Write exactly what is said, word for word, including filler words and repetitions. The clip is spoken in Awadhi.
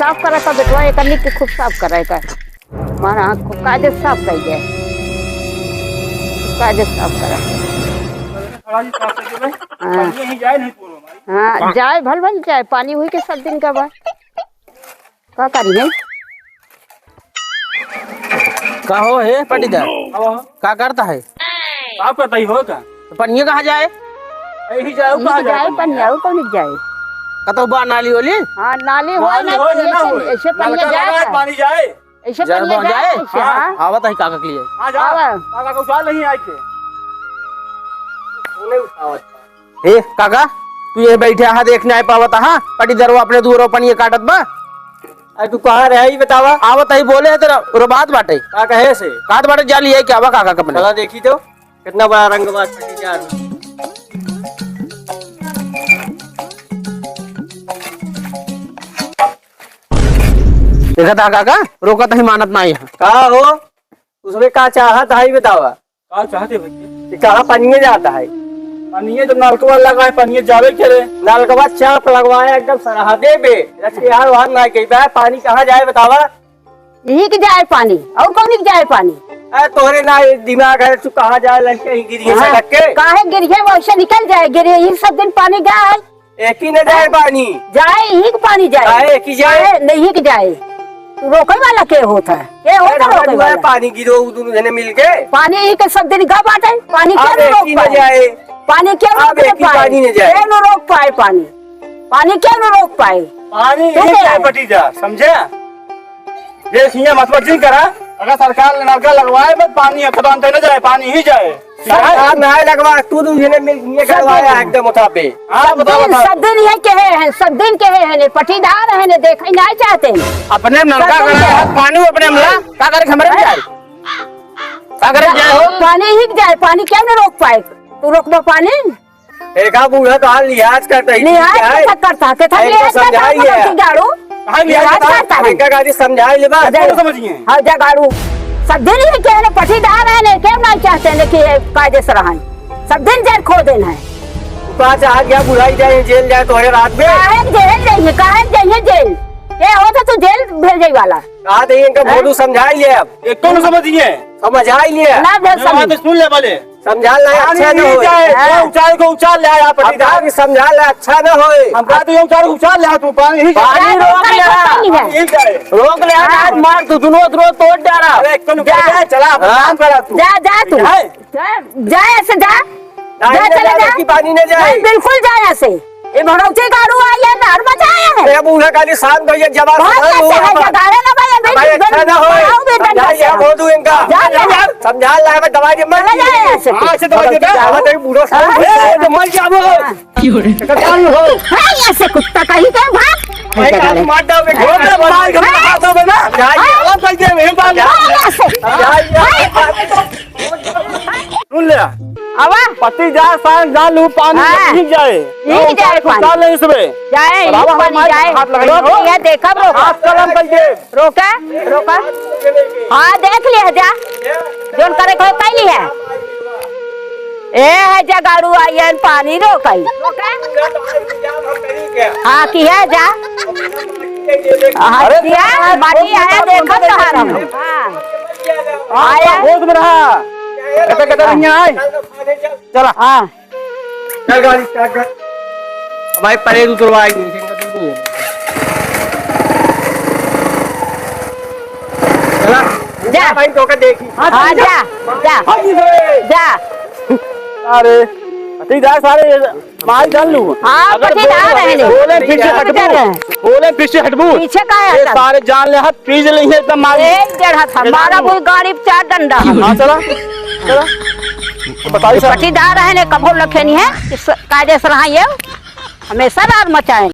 साफ करा का बेटवा, एक निक के खूब साफ करा का। मारा हाथ खूब कायदे से साफ कर दे। खूब कायदे से साफ करा। हाँ। हाँ, जाए, भल भल जाए, पानी हुई के सब दिन का बा। का करी है? का हो हे पटीदार? का हो? का करता है? का करता ही हो का? तो पनिया कहाँ जाए? यही जाए, कहाँ जाए जाए पनिया? पनिया, और कौन जाए? कतौ बा नाली वाली? हाँ, नाली हो नाली ना, हो या ऐसे, ना हो। ऐसे पनिया नलका जाए लगा है, का? पानी जाए। ऐसे जाए पनिया पहुँच जाए, जाए? ऐसे, हाँ। हाँ। आवत है काका के लिए। हाँ, जा। आवा। काका को उछाल नहीं आए के। ए, काका, तू ये बैठे हा, देख नाहीं पावत हा, पटीदरवा अपने दूर पनिया काटत बा। अरे, तू कहाँ रहे, ई बतावा? आवत ही बोले है, तेरा रो बात बाटे। का कहे से? बात बाटे, जा लिया क्या बा काका के अपने। चला देखी तो, कितना बड़ा रंगबाज पटीदार। देखा था काका, रोकत ही मानत नाहीं है। का हो? उसमें का चाहत है, ई बतावा। का चाहते भैया? कि कहाँ पनिया जाता है? पनिया जब नलकवा लगा है, पनिया जावे के रे। नलकवा चाप लगवाया एकदम सरहदे पे। रच के यार वहाँ ना गई बा, पानी कहाँ जाए बतावा? यही के जाए पानी, और कौन के जाए पानी? अरे तोहरे ना ये दिमाग है, तू कहाँ जाए लड़के ही गिरी हाँ, सड़क के? काहे गिरी है, वैसे निकल जाए, गिरी, ये सब दिन पानी गया है। एक ही न जाए पानी। जाए, यही के पानी जाए। काहे एक ही जाए? काहे नहीं के जाए? तू रोके वाला के होत है? के होत है अरे रोके वाला? पानी गिरो, उ दोनों जने मिलके। पानी ही के सब दिन गा बाटे, पानी अब क्यों एक रोक ही न पाए? जाए। पानी क्यों अब रोक एक ही पाए? पानी न जाए। क्यों न रोक पाए पानी? पानी क्यों न रोक पाए? पानी तू यही क्या जाए है? पटीदार, समझे? ये सिंह मत मत जिन करा, अगर सरकार ने नलका लगवाए मत पानी अब तो अंदर न जाए, पानी ही जाए। सरकार ना लगवा, तू दूसरे ने मिल, ये सब करवाया दिन। एकदम उठा पे। हाँ, सब बताओ, दिन, बताओ। सब दिन ये कहे हैं, सब दिन कहे हैं, ने पटीदार हैं, ने देखे नहीं चाहते हैं। अपने नलका सब दिन करा है। पानी अपने हमला, का करे हमरे में जाए? का करे जाए हो? पानी ही जाए, पानी क्यों न रोक पाए? तू रोकबा पानी? एका बूढ़ा तो हाल लिहाज करता ही लिहाज ठीक है। कैसा करता? कैसा इनको लिहाज करता? समझाइए। मतलब कि गाड़ू? हाँ, लिहाज लिहाज करता। करता है। इनका गाड़ी समझाई ले बा। अरे, कौन समझिए? हाँ, जा गाड़ू। सब दिन ही कहे ना, पटीदार है ने, क्यों नहीं चाहते ने कि ये कायदे से रहें? सब दिन जेल खो देना है। पाँच आ गया, बुलाई जाए, जेल जाए तो है रात में। काहे जेल जाइए, काहे जाइए जेल? ये हो तो तू जेल भेजे वाला। कहा थे इनका हैं? बोलू समझाई ले अब। एक तो समझिए। समझाई ले। ना भेज ना, समझ। बात सुन ले पहले। समझा ला, पानी अच्छा न नहीं होए। जाए, हाँ। जो उछाल को उछाल ले आया, पटीदार। हम कहा कि समझा ला, अच्छा न होए। हम कहा तो ये उछाल को उछाल ले आ, तू पानी ही पानी हाँ, रोक रोक ले ले, आ। पानी है। पानी ही जाए। रोक ले आ, हाँ। आज मार तू, दोनों रोज तोड़ डाला। अरे, एक तो जा। निकल जा, चला, अपना हाँ। काम करा तू। जा, जा तू। ठीक है? जा, जा ऐसे जा। जा, जा, चले जा। कि पानी न जाए। नहीं, बिल्कुल जा ऐसे। ए भड़ौती गाड़ू आया है, नहर में जाए है। ए बूढ़ा खाली शांत होइए, जवाब बहुत सुना अच्छा लो है, आप। जगाड़े ना भाई, अभी भाई, अच्छा ना होए। आओ भी डंडा समझाइए, से। बोल दूं इनका। जा, जा। समझा ला, मैं दवाई दे, मर चला जाए ऐसे। हाँ, ऐसे दवाई दे, हाँ। हाँ, तो बूढ़ा हाँ। ए, तो मर जाबो। हाँ। कटान हो। हाँ, ऐसे कुत्ता कहीं के भाग। भाई, जगाड़े। आप मार दो, मैं हाँ। मार दो, मैं हाँ। हाथ दो ना। जाइए। हाँ। आप भाई, ये बात। हाँ, ऐसे। जाइए। हाँ। सुन ले। आवा। पति जा, सांस जा, लू पानी हाँ। नहीं जाए। नहीं जाए पानी। उतार ले इसमें। जाए, और आवा, पानी हमारे जाए। हाथ लगाइए। रोक लिया, देखा, रोक। हाथ कलम कर दे। रोका, रोका। हाँ, देख लिया जा। जोन करे को कैली है। ए है जगाड़ू आई है, पानी रोकाई। रोका। हाँ, की है जा। हाँ, अरे, किया, बाटी आया, देखा तो हरम। हाँ। हाँ, आया। होश में रहा। कहते, कहते नहीं आए। चला। हाँ। चल गाड़ी start कर। भाई परेड उतरवाई। चला। जा। भाई तो का देखी। हाँ, जा, जा। जा। अरे, ठीक जा सारे। मार जान लू। हाँ, अगर पति ना बोले, रहने। बोले फिर से हटबू। बोले फिर से हटबू। पीछे का है ये सब? सारे जान ले हाथ पीज ले है एकदम मार। ए, डेढ़ हाथ हमारा कोई गाड़ी पे चार डंडा। हाँ, चला। चला। बताइए सर। पटीदार है ने कबो लखेनी है, इस कायदे से रहा ये, हमेशा राज मचाए।